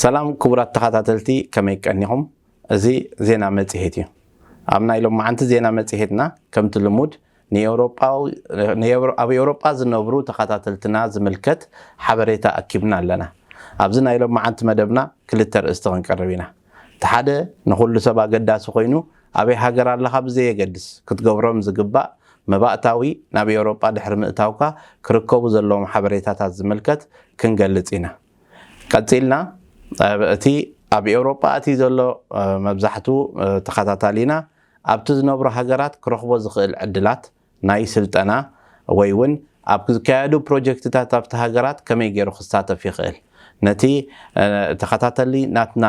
ሰላም ክቡራት ተኸታተልቲ፣ ከመይ ቀኒኹም? እዚ ዜና መጽሔት እዩ። ኣብ ናይ ሎማዓንቲ ዜና መጽሔትና ከምቲ ልሙድ ንኤውሮጳዊ ንኤውሮ- ኣብ ኤውሮጳ ዝነብሩ ተኸታተልትና ዝምልከት ሓበሬታ ኣኪብና ኣለና። ኣብዚ ናይ ሎማዓንቲ መደብና ክልተ ርእስቲ ክንቀርብ ኢና። እቲ ሓደ ንኹሉ ሰብ ኣገዳሲ ኮይኑ፣ ኣበይ ሃገር ኣለኻ ብዘየገድስ ክትገብሮም ዝግባእ፣ መባእታዊ ናብ ኤውሮጳ ድሕሪ ምእታውካ ክርከቡ ዘለዎም ሓበሬታታት ዝምልከት ክንገልጽ ኢና። ቀጺልና እቲ ኣብ ኤውሮጳ ኣትዩ ዘሎ መብዛሕቱ ተኸታታሊና ኣብቲ ዝነብሩ ሃገራት ክረኽቦ ዝኽእል ዕድላት ናይ ስልጠና ወይ እውን ኣብ ዝካየዱ ፕሮጀክትታት ኣብቲ ሃገራት ከመይ ገይሩ ክሳተፍ ይኽእል፣ ነቲ ተኸታተሊ ናትና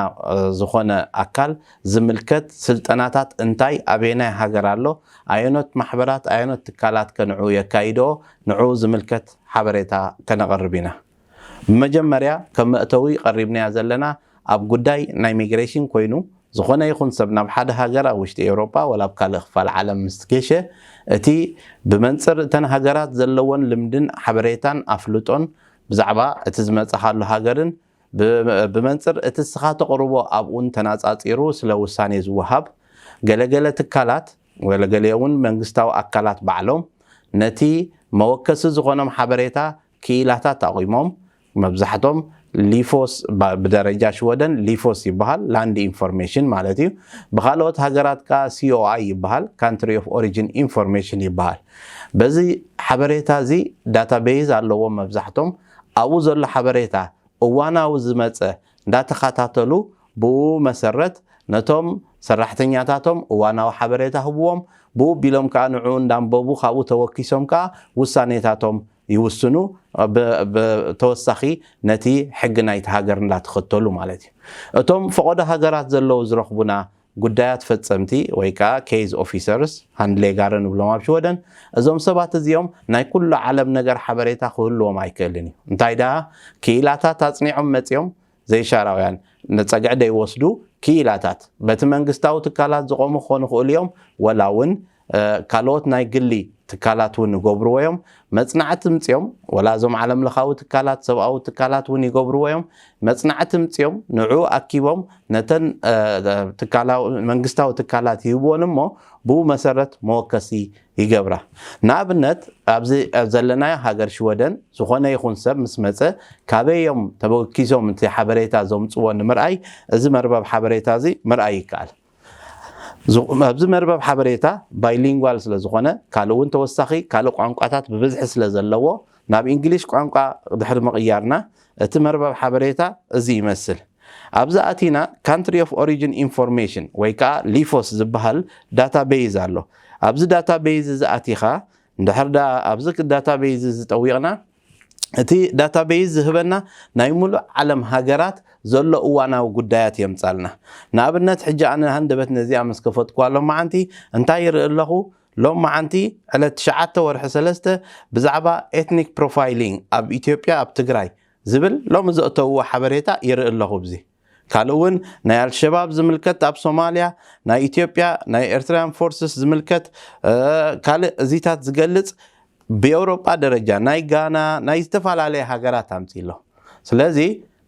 ዝኾነ ኣካል ዝምልከት ስልጠናታት እንታይ ኣበየናይ ሃገር ኣሎ፣ ኣየኖት ማሕበራት ኣየኖት ትካላት ከንዑ የካይድኦ፣ ንዑ ዝምልከት ሓበሬታ ከነቕርብ ኢና። ብመጀመርያ ከም መእተዊ ቀሪብናያ ዘለና ኣብ ጉዳይ ናይ ሚግሬሽን ኮይኑ፣ ዝኾነ ይኹን ሰብ ናብ ሓደ ሃገር ኣብ ውሽጢ ኤውሮጳ ወላ ኣብ ካልእ ክፋል ዓለም ምስ ገሸ፣ እቲ ብመንጽር እተን ሃገራት ዘለዎን ልምድን ሓበሬታን ኣፍልጦን ብዛዕባ እቲ ዝመጻኻሉ ሃገርን ብመንጽር እቲ ስኻ ተቕርቦ ኣብኡን ተናጻጺሩ ስለ ውሳኔ ዝወሃብ፣ ገለገለ ትካላት ገለገለ እውን መንግስታዊ ኣካላት ባዕሎም ነቲ መወከሲ ዝኾኖም ሓበሬታ ክኢላታት ኣቑሞም፣ መብዛሕቶም ሊፎስ ብደረጃ ሽወደን ሊፎስ ይበሃል፣ ላንድ ኢንፎርሜሽን ማለት እዩ። ብካልኦት ሃገራት ከዓ ሲኦኣይ ይበሃል፣ ካንትሪ ኦፍ ኦሪጂን ኢንፎርሜሽን ይበሃል። በዚ ሓበሬታ እዚ ዳታቤዝ ኣለዎም። መብዛሕቶም ኣብኡ ዘሎ ሓበሬታ እዋናዊ ዝመፀ እንዳተኸታተሉ ብኡ መሰረት ነቶም ሰራሕተኛታቶም እዋናዊ ሓበሬታ ህብዎም። ብኡ ቢሎም ከዓ ንዕኡ እንዳንበቡ ካብኡ ተወኪሶም ከዓ ውሳኔታቶም ይውስኑ። ተወሳኺ ነቲ ሕጊ ናይቲ ሃገር እንዳተኸተሉ ማለት እዩ። እቶም ፈቐዶ ሃገራት ዘለዉ ዝረኽቡና ጉዳያት ፈጸምቲ ወይ ከዓ ኬዝ ኦፊሰርስ ሃንድሌጋረ ንብሎም ኣብ ሽወደን፣ እዞም ሰባት እዚኦም ናይ ኩሉ ዓለም ነገር ሓበሬታ ክህልዎም ኣይክእልን እዩ። እንታይ ደኣ ክኢላታት ኣጽኒዖም መጺኦም ዘይሻራውያን ንጸግዒ ደይወስዱ ክኢላታት በቲ መንግስታዊ ትካላት ዝቆሙ ክኾኑ ይኽእሉ እዮም፣ ወላ እውን ካልኦት ናይ ግሊ ትካላት እውን ይገብርዎ እዮም። መጽናዕቲ ምጽኦም ወላ እዞም ዓለም ለኻዊ ትካላት ሰብኣዊ ትካላት እውን ይገብርዎ እዮም። መጽናዕቲ ምጽኦም ንዑ ኣኪቦም ነተን መንግስታዊ ትካላት ይህብዎን እሞ ብኡ መሰረት መወከሲ ይገብራ። ንኣብነት ኣብዚ ዘለናዮ ሃገር ሽወደን ዝኾነ ይኹን ሰብ ምስ መጸ ካበይ እዮም ተበኪሶም እቲ ሓበሬታ ዘምጽዎ ንምርኣይ እዚ መርበብ ሓበሬታ እዚ ምርኣይ ይከኣል። ኣብዚ መርበብ ሓበሬታ ባይሊንጓል ስለ ዝኾነ ካልእ እውን ተወሳኺ ካልእ ቋንቋታት ብብዝሒ ስለ ዘለዎ ናብ ኢንግሊሽ ቋንቋ ድሕሪ ምቕያርና እቲ መርበብ ሓበሬታ እዚ ይመስል። ኣብዚ ኣቲና ካንትሪ ኦፍ ኦሪጂን ኢንፎርሜሽን ወይ ከዓ ሊፎስ ዝበሃል ዳታቤዝ ኣሎ። ኣብዚ ዳታቤዝ እዚ ኣቲኻ እንድሕር ደኣ ኣብዚ ዳታቤዝ እዚ ጠዊቕና እቲ ዳታቤዝ ዝህበና ናይ ሙሉእ ዓለም ሃገራት ዘሎ እዋናዊ ጉዳያት የምጻልና። ንኣብነት ሕጂ ኣነ ሃንደበት ነዚኣ ምስ ከፈትኩዋ ሎማዓንቲ እንታይ ይርኢ ኣለኹ? ሎማዓንቲ ዕለት ትሽዓተ ወርሒ ሰለስተ ብዛዕባ ኤትኒክ ፕሮፋይሊንግ ኣብ ኢትዮጵያ ኣብ ትግራይ ዝብል ሎሚ ዘእተውዎ ሓበሬታ ይርኢ ኣለኹ። ብዚ ካልእ እውን ናይ ኣልሸባብ ዝምልከት ኣብ ሶማልያ ናይ ኢትዮጵያ ናይ ኤርትራያን ፎርስስ ዝምልከት ካልእ እዚታት ዝገልጽ ብኤውሮጳ ደረጃ ናይ ጋና ናይ ዝተፈላለየ ሃገራት ኣምጺ ኣሎ። ስለዚ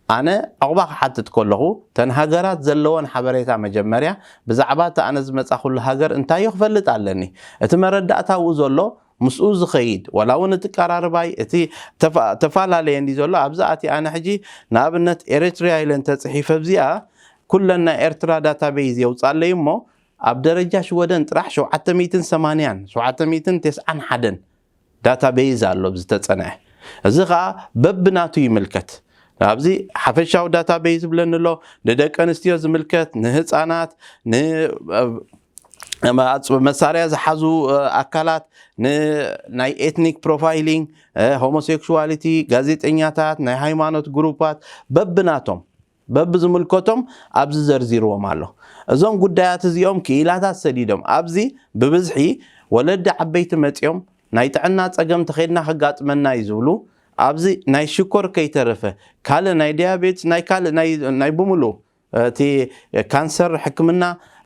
ኣነ ዕቑባ ክሓትት ከለኹ ተን ሃገራት ዘለወን ሓበሬታ መጀመርያ ብዛዕባ እቲ ኣነ ዝመጻኹሉ ሃገር እንታይ ክፈልጥ ኣለኒ። እቲ መረዳእታ ኣብኡ ዘሎ ምስኡ ዝኸይድ ዋላ እውን እቲ ቀራርባይ እቲ ተፈላለየ እንዲ ዘሎ ኣብዚ ኣቲ ኣነ ሕጂ ንኣብነት ኤሪትሪያ ኢለ እንተፅሒፈ ኣብዚኣ ኩለን ናይ ኤርትራ ዳታቤዝ የውፃለይ እሞ ኣብ ደረጃ ሽወደን ጥራሕ ሸውዓተ ሚእትን ሰማንያን ሸውዓተ ሚእትን ተስዓን ሓደን ዳታቤዝ ኣሎ ብዝተፀንዐ። እዚ ከዓ በብናቱ ይምልከት። ኣብዚ ሓፈሻዊ ዳታቤዝ ዝብለኒ ኣሎ፣ ንደቂ ኣንስትዮ ዝምልከት፣ ንህፃናት፣ መሳርያ ዝሓዙ ኣካላት፣ ናይ ኤትኒክ ፕሮፋይሊንግ፣ ሆሞሴክሹዋሊቲ፣ ጋዜጠኛታት፣ ናይ ሃይማኖት ግሩፓት በብናቶም በብዝምልከቶም ኣብዚ ዘርዚርዎም ኣሎ። እዞም ጉዳያት እዚኦም ክኢላታት ሰዲዶም ኣብዚ ብብዝሒ ወለዲ ዓበይቲ መፂኦም ናይ ጥዕና ፀገም ተኸይድና ከጋጥመና እዩ ዝብሉ ኣብዚ ናይ ሽኮር ከይተረፈ ካልእ ናይ ዲያቤትስ ናይ ካልእ ናይ ብምሉእ እቲ ካንሰር ሕክምና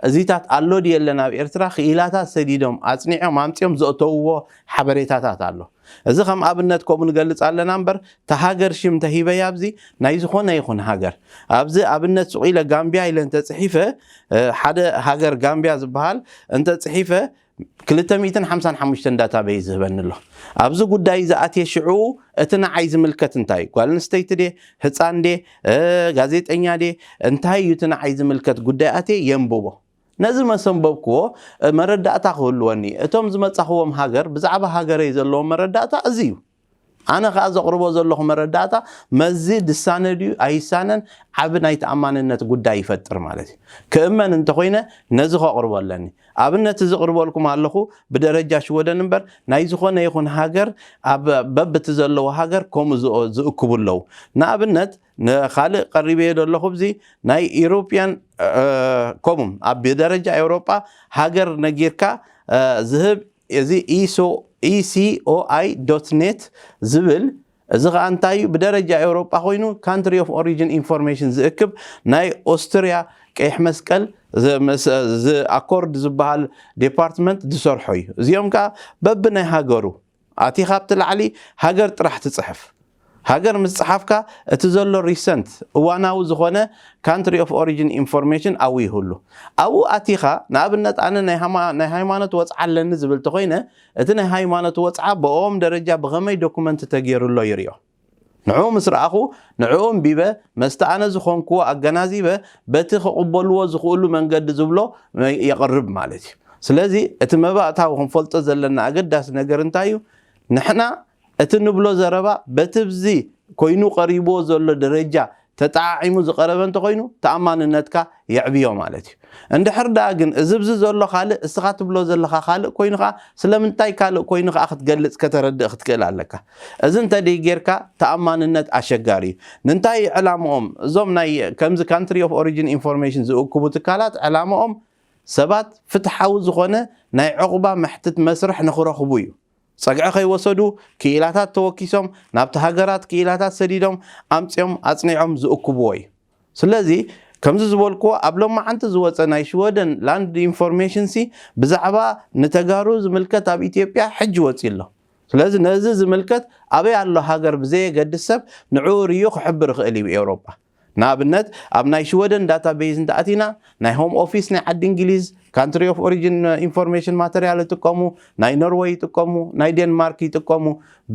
እዚታት ኣሎ ድየለን ኣብ ኤርትራ ክኢላታት ሰዲዶም ኣጽኒዖም ኣምጺኦም ዘእተውዎ ሓበሬታታት ኣሎ። እዚ ከም ኣብነት ከምኡ ንገልጽ ኣለና እምበር፣ ተሃገር ሽም ተሂበያ ኣብዚ ናይ ዝኾነ ይኹን ሃገር፣ ኣብዚ ኣብነት ስቕ ኢለ ጋምቢያ ኢለ እንተጽሒፈ፣ ሓደ ሃገር ጋምቢያ ዝበሃል እንተጽሒፈ፣ ክልተ ሚእትን ሓምሳን ሓሙሽተን ዳታቤዝ ዝህበኒ ኣሎ። ኣብዚ ጉዳይ ዝኣትየ ሽዑ እቲ ንዓይ ዝምልከት እንታይ እዩ? ጓል ኣንስተይቲ ድየ? ህፃን ድየ? ጋዜጠኛ ድየ? እንታይ እዩ እቲ ንዓይ ዝምልከት ጉዳይ ኣትየ የንብቦ። ነዚ መሰንበብክዎ መረዳእታ ክህልወኒ፣ እቶም ዝመፃኽዎም ሃገር ብዛዕባ ሃገረይ ዘለዎም መረዳእታ እዚ እዩ። ኣነ ከኣ ዘቕርቦ ዘለኹ መረዳእታ መዚ ድሳነ ድዩ ኣይሳነን ዓቢ ናይ ተኣማንነት ጉዳይ ይፈጥር ማለት እዩ። ክእመን እንተኾይነ ነዚ ከቕርቦ ኣለኒ። ኣብነት እዚ ቅርበልኩም ኣለኹ ብደረጃ ሽወደን እምበር ናይ ዝኾነ ይኹን ሃገር ኣብ በብቲ ዘለዎ ሃገር ከምኡ ዝእክቡ ኣለዉ። ንኣብነት ንኻልእ ቀሪበዮ ዘለኹ ብዚ ናይ ኢሮፕያን ከምኡ ኣብ ብደረጃ ኤውሮጳ ሃገር ነጊርካ ዝህብ እዚ ኢሲኦኣይ ዶት ኔት ዝብል እዚ ከዓ እንታይ እዩ? ብደረጃ ኤውሮጳ ኮይኑ ካንትሪ ኦፍ ኦሪጂን ኢንፎርሜሽን ዝእክብ ናይ ኦስትሪያ ቀይሕ መስቀል ኣኮርድ ዝበሃል ዴፓርትመንት ዝሰርሖ እዩ። እዚኦም ከዓ በብናይ ሃገሩ ኣቲ ካብቲ ላዕሊ ሃገር ጥራሕ ትፅሕፍ። ሃገር ምስ ፀሓፍካ እቲ ዘሎ ሪሰንት እዋናዊ ዝኾነ ካንትሪ ኦፍ ኦሪጂን ኢንፎርሜሽን ኣብኡ ይህሉ። ኣብኡ ኣቲኻ ንኣብነት ኣነ ናይ ሃይማኖት ወፅዓ ኣለኒ ዝብል ተኮይነ እቲ ናይ ሃይማኖት ወፅዓ ብኦም ደረጃ ብኸመይ ዶኩመንት ተገይሩ ኣሎ ይርዮ። ንዕኡ ምስ ረኣኹ ንዕኡ እንቢበ መስቲ ኣነ ዝኾንክዎ ኣገናዚበ በቲ ክቕበልዎ ዝኽእሉ መንገዲ ዝብሎ የቕርብ ማለት እዩ። ስለዚ እቲ መባእታዊ ክንፈልጦ ዘለና ኣገዳሲ ነገር እንታይ እዩ? ንሕና እቲ ንብሎ ዘረባ በቲ ብዚ ኮይኑ ቀሪብዎ ዘሎ ደረጃ ተጠዓዒሙ ዝቐረበ እንተኾይኑ ተኣማንነትካ የዕብዮ ማለት እዩ። እንድሕር ደኣ ግን እዚ ብዚ ዘሎ ካልእ እስኻ ትብሎ ዘለኻ ካልእ ኮይኑ ከዓ ስለምንታይ ካልእ ኮይኑ ከዓ ክትገልጽ ከተረድእ ክትክእል ኣለካ። እዚ እንተደይ ጌርካ ተኣማንነት ኣሸጋሪ እዩ። ንምንታይ ዕላምኦም እዞም ናይ ከምዚ ካንትሪ ኦፍ ኦሪጂን ኢንፎርሜሽን ዝእክቡ ትካላት ዕላምኦም ሰባት ፍትሓዊ ዝኾነ ናይ ዕቑባ መሕትት መስርሕ ንኽረኽቡ እዩ። ጸግዒ ከይወሰዱ ክኢላታት ተወኪሶም ናብቲ ሃገራት ክኢላታት ሰዲዶም ኣምጺኦም ኣጽኒዖም ዝእክብዎ እዩ። ስለዚ ከምዚ ዝበልክዎ ኣብ ሎማዓንቲ ዝወፀ ናይ ሽወደን ላንድ ኢንፎርሜሽን ሲ ብዛዕባ ንተጋሩ ዝምልከት ኣብ ኢትዮጵያ ሕጂ ወፂ ኣሎ። ስለዚ ነዚ ዝምልከት ኣበይ ኣሎ ሃገር ብዘየገድስ ሰብ ንዕኡ ርዩ ክሕብር ይኽእል እዩ ኤውሮጳ። ንኣብነት ኣብ ናይ ሽወደን ዳታቤዝ እንተኣቲና ናይ ሆም ኦፊስ ናይ ዓዲ እንግሊዝ ካንትሪ ኦፍ ኦሪጂን ኢንፎርሜሽን ማተሪያል ይጥቀሙ፣ ናይ ኖርወይ ይጥቀሙ፣ ናይ ዴንማርክ ይጥቀሙ።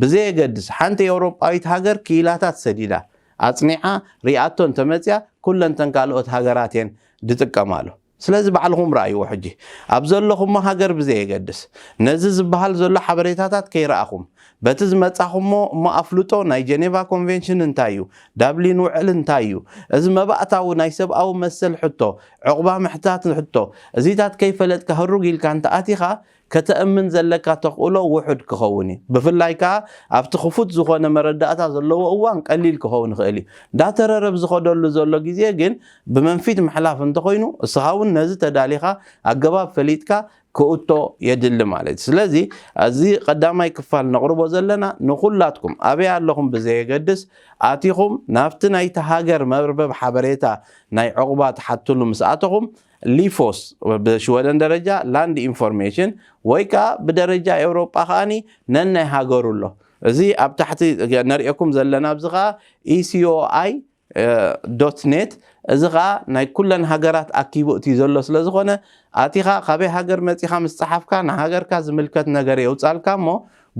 ብዘየገድስ ሓንቲ ኤውሮጳዊት ሃገር ክኢላታት ሰዲዳ ኣጽኒዓ ሪኣቶ እንተመጽያ ኩለንተን ካልኦት ሃገራት እየን ዝጥቀማሉ። ስለዚ ባዕልኹም ረኣይዎ ሕጂ ኣብ ዘለኹሞ ሃገር ብዘየገድስ ነዚ ዝበሃል ዘሎ ሓበሬታታት ከይረኣኹም በቲ ዝመጻኹሞ እሞ ኣፍልጦ ናይ ጀኔቫ ኮንቬንሽን እንታይ እዩ፣ ዳብሊን ውዕል እንታይ እዩ፣ እዚ መባእታዊ ናይ ሰብኣዊ መሰል ሕቶ፣ ዕቑባ ምሕታት ሕቶ እዚታት ከይፈለጥካ ህሩግ ኢልካ እንተኣቲኻ ከተእምን ዘለካ ተኽእሎ ውሑድ ክኸውን እዩ። ብፍላይ ከኣ ኣብቲ ክፉት ዝኾነ መረዳእታ ዘለዎ እዋን ቀሊል ክኸውን ይኽእል እዩ። እንዳተረረ ብዝኸደሉ ዘሎ ግዜ ግን ብመንፊት ምሕላፍ እንተኾይኑ እስኻ እውን ነዚ ተዳሊኻ ኣገባብ ፈሊጥካ ክእቶ የድሊ ማለት እዩ። ስለዚ እዚ ቀዳማይ ክፋል ነቕርቦ ዘለና ንኹላትኩም ኣበይ ኣለኹም ብዘየገድስ ኣቲኹም ናብቲ ናይቲ ሃገር መርበብ ሓበሬታ ናይ ዕቑባ ትሓትሉ ምስ ኣተኹም ሊፎስ ብሽወደን ደረጃ ላንድ ኢንፎርሜሽን ወይ ከዓ ብደረጃ ኤውሮጳ ከዓኒ ነናይ ሃገሩ ኣሎ። እዚ ኣብ ታሕቲ ነርእየኩም ዘለና ኣብዚ ከዓ ኢሲኦኣይ ዶት ኔት እዚ ከዓ ናይ ኩለን ሃገራት ኣኪቡ እቲ ዘሎ ስለ ዝኾነ ኣቲኻ ካበይ ሃገር መፂኻ ምስ ፀሓፍካ ንሃገርካ ዝምልከት ነገር የውፃልካ እሞ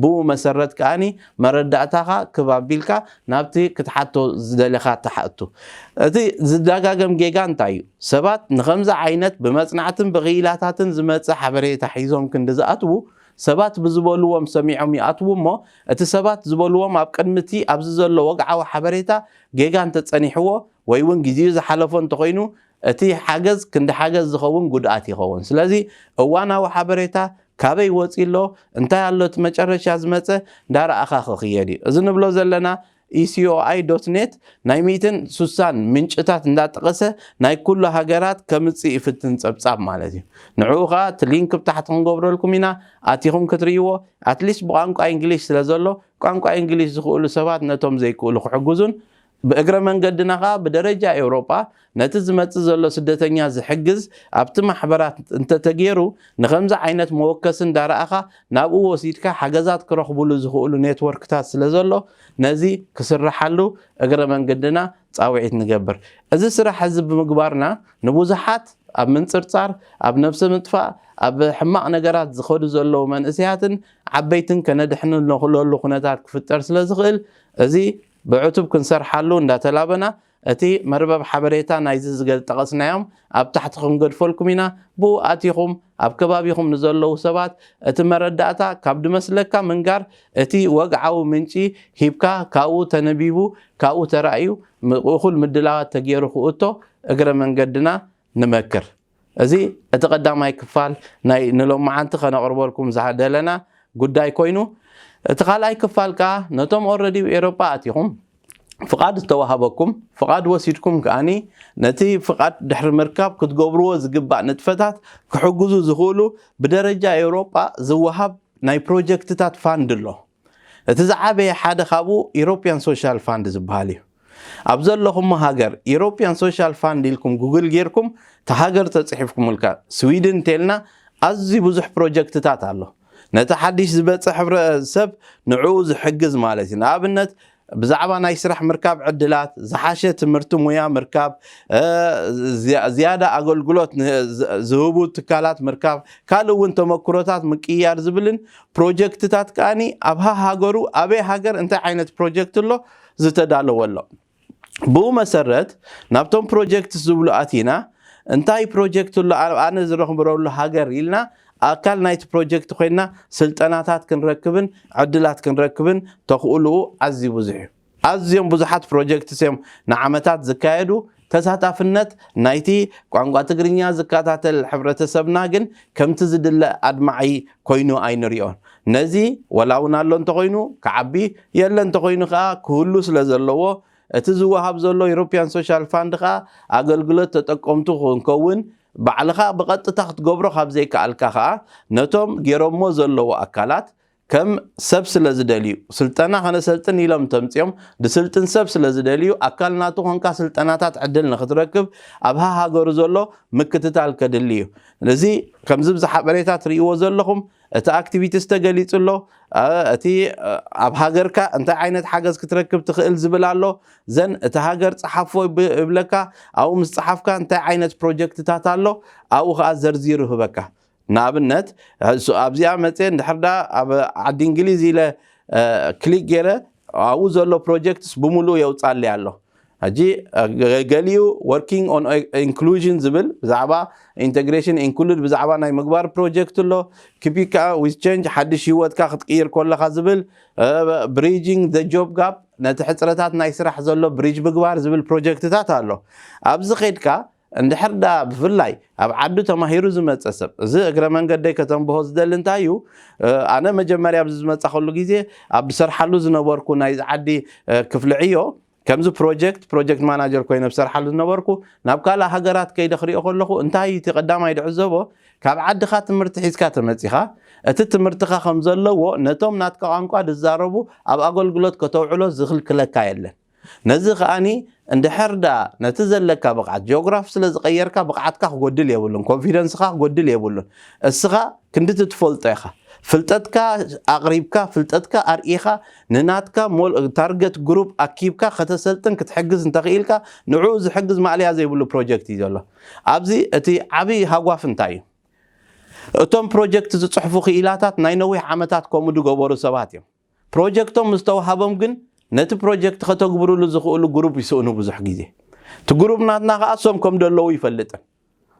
ብኡ መሰረት ከዓኒ መረዳእታኻ ክብ ኣቢልካ ናብቲ ክትሓቶ ዝደለኻ ትሓቱ። እቲ ዝደጋገም ጌጋ እንታይ እዩ? ሰባት ንኸምዚ ዓይነት ብመፅናዕትን ብኽኢላታትን ዝመፀ ሓበሬታ ሒዞም ክንዲ ዝኣትዉ ሰባት ብዝበልዎም ሰሚዖም ይኣትዉ እሞ እቲ ሰባት ዝበልዎም ኣብ ቅድሚ እቲ ኣብዚ ዘሎ ወግዓዊ ሓበሬታ ጌጋ እንተፀኒሕዎ ወይ እውን ግዜኡ ዝሓለፎ እንተኾይኑ እቲ ሓገዝ ክንዲ ሓገዝ ዝኸውን ጉድኣት ይኸውን። ስለዚ እዋናዊ ሓበሬታ ካበይ ወፂ ኣሎ እንታይ ኣሎ እቲ መጨረሻ ዝመፀ እንዳረኣኻ ክኽየድ እዩ። እዚ ንብሎ ዘለና ኢሲኦኣይ ዶት ኔት ናይ ሚእትን ሱሳን ምንጭታት እንዳጠቐሰ ናይ ኩሉ ሃገራት ከምፅእ ይፍትን ፀብፃብ ማለት እዩ። ንዕኡ ከዓ እቲ ሊንክ ብታሕቲ ክንገብረልኩም ኢና ኣቲኹም ክትርእይዎ ኣትሊስት ብቋንቋ እንግሊሽ ስለ ዘሎ ቋንቋ እንግሊሽ ዝኽእሉ ሰባት ነቶም ዘይክእሉ ክሕግዙን ብእግረ መንገድና ከዓ ብደረጃ ኤውሮጳ ነቲ ዝመጽእ ዘሎ ስደተኛ ዝሕግዝ ኣብቲ ማሕበራት እንተተገይሩ፣ ንኸምዚ ዓይነት መወከሲ እንዳረኣኻ ናብኡ ወሲድካ ሓገዛት ክረኽቡሉ ዝኽእሉ ኔትወርክታት ስለ ዘሎ፣ ነዚ ክስርሓሉ እግረ መንገድና ጻውዒት ንገብር። እዚ ስራሕ እዚ ብምግባርና ንብዙሓት ኣብ ምንጽርጻር፣ ኣብ ነብሲ ምጥፋእ፣ ኣብ ሕማቕ ነገራት ዝኸዱ ዘለዉ መንእሰያትን ዓበይትን ከነድሕነሉ ኩነታት ክፍጠር ስለ ዝኽእል፣ እዚ ብዕቱብ ክንሰርሓሉ እንዳተላበና፣ እቲ መርበብ ሓበሬታ ናይዚ ዝገል ጠቐስናዮም ኣብ ታሕቲ ክንገድፈልኩም ኢና። ብኡ ኣቲኹም ኣብ ከባቢኹም ንዘለዉ ሰባት እቲ መረዳእታ ካብ ድመስለካ ምንጋር፣ እቲ ወግዓዊ ምንጪ ሂብካ ካብኡ ተነቢቡ ካብኡ ተራእዩ እኹል ምድላዋት ተገይሩ ክእቶ እግረ መንገድና ንመክር። እዚ እቲ ቀዳማይ ክፋል ናይ ንሎማዓንቲ ከነቕርበልኩም ዝደለና ጉዳይ ኮይኑ፣ እቲ ካልኣይ ክፋል ከዓ ነቶም ኦረዲ ኤሮጳ ኣቲኹም ፍቓድ ዝተዋሃበኩም፣ ፍቓድ ወሲድኩም ከኣኒ ነቲ ፍቓድ ድሕሪ ምርካብ ክትገብርዎ ዝግባእ ንጥፈታት ክሕግዙ ዝኽእሉ ብደረጃ ኤውሮጳ ዝወሃብ ናይ ፕሮጀክትታት ፋንድ ኣሎ። እቲ ዝዓበየ ሓደ ካብኡ ኢሮፕያን ሶሻል ፋንድ ዝበሃል እዩ። ኣብ ዘለኹሞ ሃገር ኢሮፕያን ሶሻል ፋንድ ኢልኩም ጉግል ጌርኩም፣ እቲ ሃገር ተፅሒፍኩምልካ፣ ስዊድን እንተልና ኣዝዩ ብዙሕ ፕሮጀክትታት ኣሎ። ነቲ ሓድሽ ዝበፅእ ሕብረተሰብ ንዕኡ ዝሕግዝ ማለት እዩ። ንኣብነት ብዛዕባ ናይ ስራሕ ምርካብ ዕድላት፣ ዝሓሸ ትምህርቲ ሙያ ምርካብ፣ ዝያዳ ኣገልግሎት ዝህቡ ትካላት ምርካብ፣ ካልእ እውን ተመክሮታት ምቅያር ዝብልን ፕሮጀክትታት ከኣኒ ኣብ ሃሃገሩ ኣበይ ሃገር እንታይ ዓይነት ፕሮጀክት ኣሎ ዝተዳለወ ኣሎ። ብኡ መሰረት ናብቶም ፕሮጀክት ዝብሉ ኣቲና እንታይ ፕሮጀክት ኣሎ ኣብ ኣነ ዝረኽብረሉ ሃገር ኢልና ኣካል ናይቲ ፕሮጀክት ኮይና ስልጠናታት ክንረክብን ዕድላት ክንረክብን ተኽእልኡ ኣዝዩ ብዙሕ እዩ። ኣዝዮም ብዙሓት ፕሮጀክትስ እዮም ንዓመታት ዝካየዱ። ተሳታፍነት ናይቲ ቋንቋ ትግርኛ ዝከታተል ሕብረተሰብና ግን ከምቲ ዝድለ ኣድማዒ ኮይኑ ኣይንሪኦን። ነዚ ወላ እውን ኣሎ እንተኾይኑ ክዓቢ፣ የለ እንተኾይኑ ከዓ ክህሉ ስለ ዘለዎ እቲ ዝወሃብ ዘሎ ዩሮፕያን ሶሻል ፋንድ ከዓ ኣገልግሎት ተጠቀምቱ ክንከውን ባዕልኻ ብቐጥታ ክትገብሮ ካብ ዘይከኣልካ ከዓ ነቶም ገይሮሞ ዘለዉ ኣካላት ከም ሰብ ስለ ዝደልዩ ስልጠና ከነሰልጥን ኢሎም ተምፅኦም ድስልጥን ሰብ ስለ ዝደልዩ ኣካል ናቱ ኮንካ ስልጠናታት ዕድል ንክትረክብ ኣብ ሃሃገሩ ዘሎ ምክትታል ከድሊ እዩ። እዚ ከምዚ ብዝሓበሬታ ትርእይዎ ዘለኹም እቲ ኣክቲቪቲስ ተገሊጹ ኣሎ። እቲ ኣብ ሃገርካ እንታይ ዓይነት ሓገዝ ክትረክብ ትኽእል ዝብል ኣሎ። ዘን እቲ ሃገር ጸሓፎ ይብለካ። ኣብኡ ምስ ጸሓፍካ እንታይ ዓይነት ፕሮጀክትታት ኣሎ ኣብኡ ከዓ ዘርዚሩ ህበካ። ንኣብነት ኣብዚኣ መፅየ እንድሕር ዳ ኣብ ዓዲ እንግሊዝ ኢለ ክሊክ ገይረ ኣብኡ ዘሎ ፕሮጀክትስ ብምሉእ የውፃለይ ኣሎ። ሕጂ ገሊኡ working on inclusion ዝብል ብዛዕባ ኢንቴግሬሽን ኢንክሉድ ብዛዕባ ናይ ምግባር ፕሮጀክት ኣሎ። ኪፒካ ዊዝ ቸንጅ ሓድሽ ህይወትካ ክትቅይር ከለካ ዝብል ብሪጂንግ ዘ ጆብ ጋፕ ነቲ ሕፅረታት ናይ ስራሕ ዘሎ ብሪጅ ምግባር ዝብል ፕሮጀክትታት ኣሎ። ኣብዚ ከድካ እንድሕር ዳ ብፍላይ ኣብ ዓዱ ተማሂሩ ዝመፀ ሰብ እዚ እግረ መንገደይ ከተንብሆ ዝደሊ እንታይ እዩ? ኣነ መጀመርያ ኣብዚ ዝመፃኸሉ ግዜ ኣብ ዝሰርሓሉ ዝነበርኩ ናይዚ ዓዲ ክፍሊ ዕዮ ከምዚ ፕሮጀክት ፕሮጀክት ማናጀር ኮይነ ዝሰርሓሉ ዝነበርኩ ናብ ካልእ ሃገራት ከይደ ክሪኦ ከለኹ እንታይ እቲ ቀዳማይ ድዕዘቦ ካብ ዓድኻ ትምህርቲ ሒዝካ ተመፂኻ እቲ ትምህርትኻ ከም ዘለዎ ነቶም ናትካ ቋንቋ ዝዛረቡ ኣብ ኣገልግሎት ከተውዕሎ ዝኽልክለካ የለን። ነዚ ከኣኒ እንድሕር ዳ ነቲ ዘለካ ብቕዓት ጂኦግራፊ ስለ ዝቐየርካ ብቕዓትካ ክጎድል የብሉን፣ ኮንፊደንስኻ ክጎድል የብሉን። እስኻ ክንድቲ ትፈልጦ ኢኻ። ፍልጠትካ ኣቕሪብካ ፍልጠትካ ኣርኢኻ ንናትካ ታርገት ግሩፕ ኣኪብካ ከተሰልጥን ክትሕግዝ እንተኽኢልካ ንዕኡ ዝሕግዝ ማእለያ ዘይብሉ ፕሮጀክት እዩ ዘሎ። ኣብዚ እቲ ዓብዪ ሃጓፍ እንታይ እዩ? እቶም ፕሮጀክት ዝፅሕፉ ክኢላታት ናይ ነዊሕ ዓመታት ከምኡ ዝገበሩ ሰባት እዮም። ፕሮጀክቶም ምስ ተዋሃቦም ግን ነቲ ፕሮጀክት ከተግብርሉ ዝኽእሉ ግሩፕ ይስእኑ ብዙሕ ግዜ። እቲ ግሩፕ ናትና ከዓ እሶም ከም ደለዉ ይፈልጥን።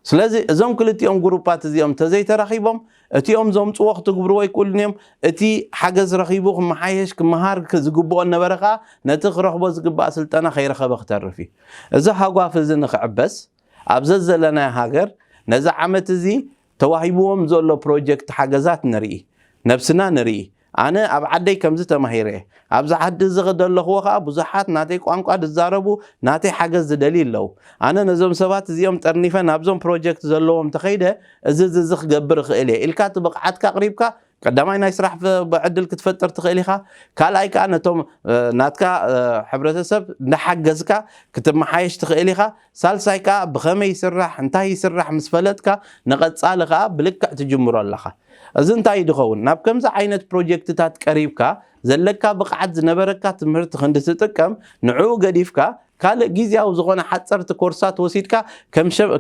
ስለዚ እዞም ክልቲኦም ግሩፓት እዚኦም ተዘይተራኺቦም እቲኦም ዘምፅዎ ክትግብርዎ ኣይክእሉን እዮም። እቲ ሓገዝ ረኺቡ ክመሓየሽ ክመሃር ዝግብኦ ነበረ ከዓ ነቲ ክረኽቦ ዝግባእ ስልጠና ከይረኸበ ክተርፍ እዩ። እዚ ሃጓፍ እዚ ንክዕበስ ኣብ ዘዘለናዮ ሃገር ነዚ ዓመት እዚ ተዋሂብዎም ዘሎ ፕሮጀክት ሓገዛት ንርኢ፣ ነብስና ንርኢ። ኣነ ኣብ ዓደይ ከምዚ ተማሂረ እየ። ኣብዚ ዓዲ እዚ ዘለኽዎ ከዓ ብዙሓት ናተይ ቋንቋ ዝዛረቡ ናተይ ሓገዝ ዝደልዩ ኣለዉ። ኣነ ነዞም ሰባት እዚኦም ጠርኒፈ ናብዞም ፕሮጀክት ዘለዎም ተኸይደ እዚ እዚ እዚ ክገብር እኽእል እየ ኢልካ እቲ ብቕዓትካ ኣቕሪብካ ቀዳማይ ናይ ስራሕ ዕድል ክትፈጥር ትኽእል ኢኻ። ካልኣይ ከዓ ነቶም ናትካ ሕብረተሰብ እንዳሓገዝካ ክትመሓየሽ ትኽእል ኢኻ። ሳልሳይ ከዓ ብኸመይ ይስራሕ እንታይ ይስራሕ ምስ ፈለጥካ ንቐፃሊ ከዓ ብልክዕ ትጅምሮ ኣለኻ። እዚ እንታይ ድኸውን ናብ ከምዚ ዓይነት ፕሮጀክትታት ቀሪብካ ዘለካ ብቕዓት ዝነበረካ ትምህርቲ ክንዲ ትጥቀም ንዕኡ ገዲፍካ ካልእ ግዜያዊ ዝኾነ ሓፀርቲ ኮርሳት ወሲድካ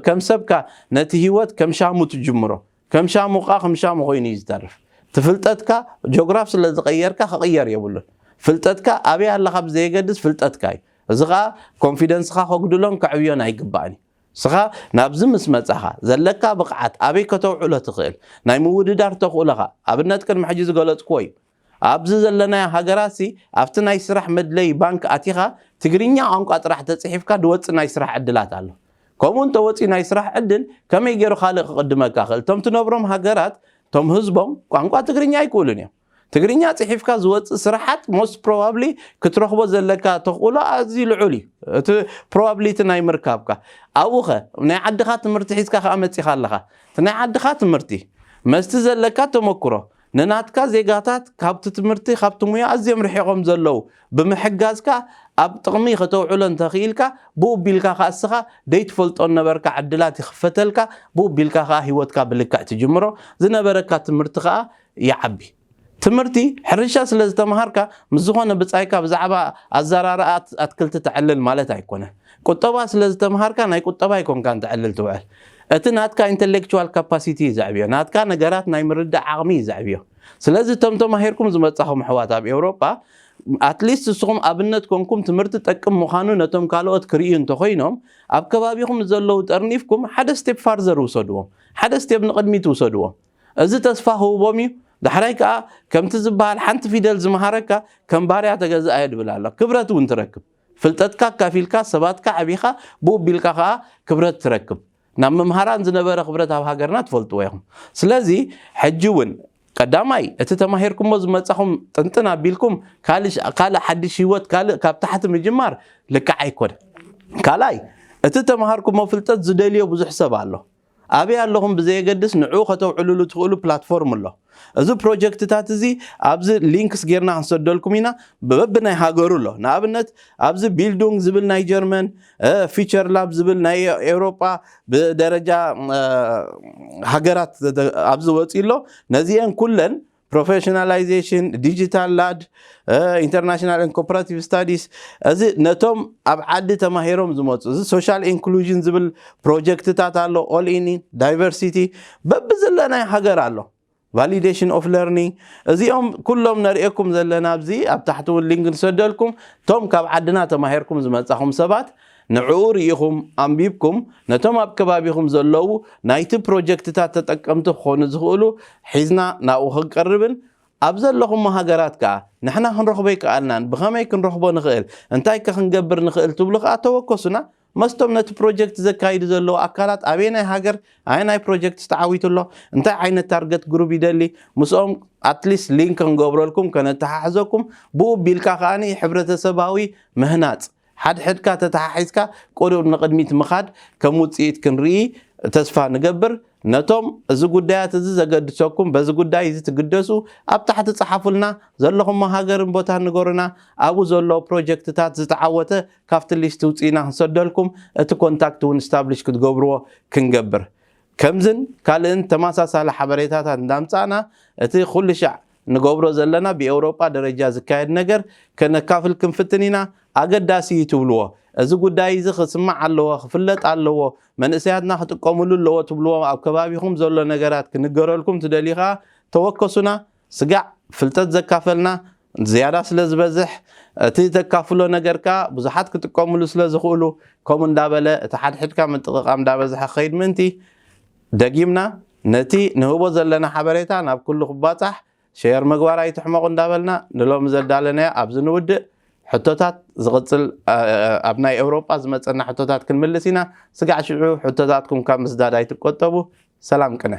ከም ሰብካ ነቲ ህይወት ከም ሻሙ ትጅምሮ። ከም ሻሙ ኸዓ ከም ሻሙ ኮይኑ እዩ ዝተርፍ። ትፍልጠትካ ጆግራፍ ስለ ዝቐየርካ ክቕየር የብሉን። ፍልጠትካ ኣበይ ኣለኻ ብዘየገድስ ፍልጠትካ እዩ። እዚ ኸዓ ኮንፊደንስኻ ከጉድሎን ከዕብዮን ኣይግባእን እዩ። ስኻ ናብዚ ምስ መጻኻ ዘለካ ብቕዓት ኣበይ ከተውዕሎ ትኽእል ናይ ምውድዳር ተኽእሎኻ ኣብነት ቅድሚ ሕጂ ዝገለጽክዎ እዩ። ኣብዚ ዘለናዮ ሃገራትሲ ኣብቲ ናይ ስራሕ መድለይ ባንክ ኣቲኻ ትግርኛ ቋንቋ ጥራሕ ተፅሒፍካ ድወፅእ ናይ ስራሕ ዕድላት ኣሎ። ከምኡ እንተወፅኡ ናይ ስራሕ ዕድል ከመይ ገይሩ ካልእ ክቕድመካ ክእል? እቶም ትነብሮም ሃገራት እቶም ህዝቦም ቋንቋ ትግርኛ ኣይክእሉን እዮም። ትግርኛ ፅሒፍካ ዝወፅእ ስራሓት most probably ክትረኽቦ ዘለካ ተኽእሎ ኣዝዩ ልዑል እዩ። እቲ probability ናይ ምርካብካ ኣብኡ ኸ ናይ ዓድኻ ትምህርቲ ሒዝካ ከዓ መፂኻ ኣለኻ። እቲ ናይ ዓድኻ ትምህርቲ መስቲ ዘለካ ተመክሮ ንናትካ ዜጋታት ካብቲ ትምህርቲ ካብቲ ሙያ ኣዝዮም ርሒቖም ዘለዉ ብምሕጋዝካ ኣብ ጥቕሚ ከተውዕሎ እንተኽኢልካ ብኡ ቢልካ ከዓ እስኻ ደይትፈልጦ ነበርካ ዕድላት ይኽፈተልካ። ብኡ ቢልካ ከዓ ህይወትካ ብልክዕ ትጅምሮ። ዝነበረካ ትምህርቲ ከዓ ይዓቢ። ትምህርቲ ሕርሻ ስለ ዝተምሃርካ ምስ ዝኾነ ብጻይካ ብዛዕባ ኣዘራርኣ ኣትክልቲ ተዕልል ማለት ኣይኮነን። ቁጠባ ስለ ዝተምሃርካ ናይ ቁጠባ ኣይኮንካን ተዕልል ትውዕል። እቲ ናትካ ኢንተሌክቹዋል ካፓሲቲ እዩ ዘዕብዮ፣ ናትካ ነገራት ናይ ምርዳእ ዓቕሚ እዩ ዘዕብዮ። ስለዚ እቶም ተማሂርኩም ዝመጻኹም ኣሕዋት ኣብ ኤውሮጳ ኣትሊስት ንስኹም ኣብነት ኮንኩም ትምህርቲ ጠቅም ምዃኑ ነቶም ካልኦት ክርእዩ እንተኾይኖም ኣብ ከባቢኹም ዘለዉ ጠርኒፍኩም ሓደ ስቴፕ ፋርዘር ውሰድዎም፣ ሓደ ስቴፕ ንቕድሚት ውሰድዎም። እዚ ተስፋ ክህቦም እዩ። ዳሕራይ ከዓ ከምቲ ዝበሃል ሓንቲ ፊደል ዝመሃረካ ከም ባርያ ተገዝኣዮ ድብል ኣሎ። ክብረት እውን ትረክብ። ፍልጠትካ ኣካፊልካ ሰባትካ ዓቢኻ ብኡ ቢልካ ከዓ ክብረት ትረክብ። ናብ ምምሃራን ዝነበረ ክብረት ኣብ ሃገርና ትፈልጥዎ ኢኹም። ስለዚ ሕጂ እውን ቀዳማይ እቲ ተማሂርኩሞ ዝመጻኹም ጥንጥን ኣቢልኩም ካልእ ሓድሽ ህይወት ካልእ ካብ ታሕቲ ምጅማር ልክዕ ኣይኮነ። ካልኣይ እቲ ተማሃርኩሞ ፍልጠት ዝደልዮ ብዙሕ ሰብ ኣሎ። ኣበይ ኣለኹም ብዘየገድስ ንዕኡ ከተውዕልሉ ትኽእሉ ፕላትፎርም ኣሎ። እዚ ፕሮጀክትታት እዚ ኣብዚ ሊንክስ ጌርና ክንሰደልኩም ኢና። ብበብናይ ሃገሩ ኣሎ። ንኣብነት ኣብዚ ቢልዱንግ ዝብል ናይ ጀርመን፣ ፊቸር ላብ ዝብል ናይ ኤውሮጳ ብደረጃ ሃገራት ኣብዚ ወፂ ኣሎ። ነዚአን ኩለን ፕሮፌሽናላይዜሽን፣ ዲጂታል ላድ፣ ኢንተርናሽናል ኮፐራቲቭ ስታዲስ፣ እዚ ነቶም ኣብ ዓዲ ተማሂሮም ዝመፁ እዚ ሶሻል ኢንክሉዥን ዝብል ፕሮጀክትታት ኣሎ። ኦል ኢን ዳይቨርሲቲ በብዘለናይ ሃገር ኣሎ። ቫሊዴሽን ኦፍ ለርኒንግ እዚኦም ኩሎም ነርእየኩም ዘለና ኣብዚ ኣብ ታሕቲ እውን ሊንክ ንሰደልኩም። እቶም ካብ ዓድና ተማሂርኩም ዝመጻኹም ሰባት ንዕኡ ርኢኹም ኣንቢብኩም ነቶም ኣብ ከባቢኹም ዘለዉ ናይቲ ፕሮጀክትታት ተጠቀምቲ ክኾኑ ዝኽእሉ ሒዝና ናብኡ ክንቀርብን ኣብ ዘለኹሞ ሃገራት ከኣ ንሕና ክንረኽቦ ኣይከኣልናን ብኸመይ ክንረኽቦ ንኽእል እንታይ ከ ክንገብር ንኽእል ትብሉ ከኣ ተወከሱና። መስቶም ነቲ ፕሮጀክት ዘካይዱ ዘለዉ ኣካላት ኣበየናይ ሃገር ኣየናይ ፕሮጀክት ዝተዓዊቱ ኣሎ እንታይ ዓይነት ታርገት ግሩብ ይደሊ ምስኦም ኣትሊስት ሊንክ ክንገብረልኩም ከነተሓሕዘኩም ብኡ ቢልካ ከኣ ሕብረተሰባዊ ምህናፅ ሓድሕድካ ተተሓሒዝካ ቁሩብ ንቕድሚት ምኻድ ከም ውፅኢት ክንርኢ ተስፋ ንገብር። ነቶም እዚ ጉዳያት እዚ ዘገድሰኩም በዚ ጉዳይ እዚ ትግደሱ ኣብ ታሕቲ ፀሓፉልና። ዘለኹሞ ሃገርን ቦታን ንገሩና። ኣብኡ ዘሎ ፕሮጀክትታት ዝተዓወተ ካብቲ ሊስት ውፅኢና ክንሰደልኩም እቲ ኮንታክት እውን ስታብሊሽ ክትገብርዎ ክንገብር ከምዝን ካልእን ተመሳሳሊ ሓበሬታታት እንዳምፃእና እቲ ኩሉ ሻዕ ንገብሮ ዘለና ብኤውሮጳ ደረጃ ዝካየድ ነገር ከነካፍል ክንፍትን ኢና። ኣገዳሲ እዩ ትብልዎ እዚ ጉዳይ እዚ ክስማዕ ኣለዎ ክፍለጥ ኣለዎ መንእሰያትና ክጥቀምሉ ኣለዎ ትብልዎ ኣብ ከባቢኹም ዘሎ ነገራት ክንገረልኩም ትደልዩ ከዓ ተወከሱና። ስጋዕ ፍልጠት ዘካፈልና ዝያዳ ስለ ዝበዝሕ እቲ ተካፍሎ ነገር ከዓ ብዙሓት ክጥቀምሉ ስለ ዝኽእሉ ከምኡ እንዳበለ እቲ ሓድሕድካ ምጥቕቓም እንዳበዝሐ ክኸይድ ምእንቲ ደጊምና ነቲ ንህቦ ዘለና ሓበሬታ ናብ ኩሉ ክባፃሕ ሸር ምግባር ኣይትሕመቑ እንዳበልና ንሎሚ ዘዳለናዮ ኣብዚ ንውድእ። ሕቶታት ዝቕፅል ኣብ ናይ ኤውሮጳ ዝመፀና ሕቶታት ክንምልስ ኢና። ስጋዕ ሽዑ ሕቶታትኩም ካብ ምስዳድ ኣይትቆጠቡ። ሰላም ቅነ።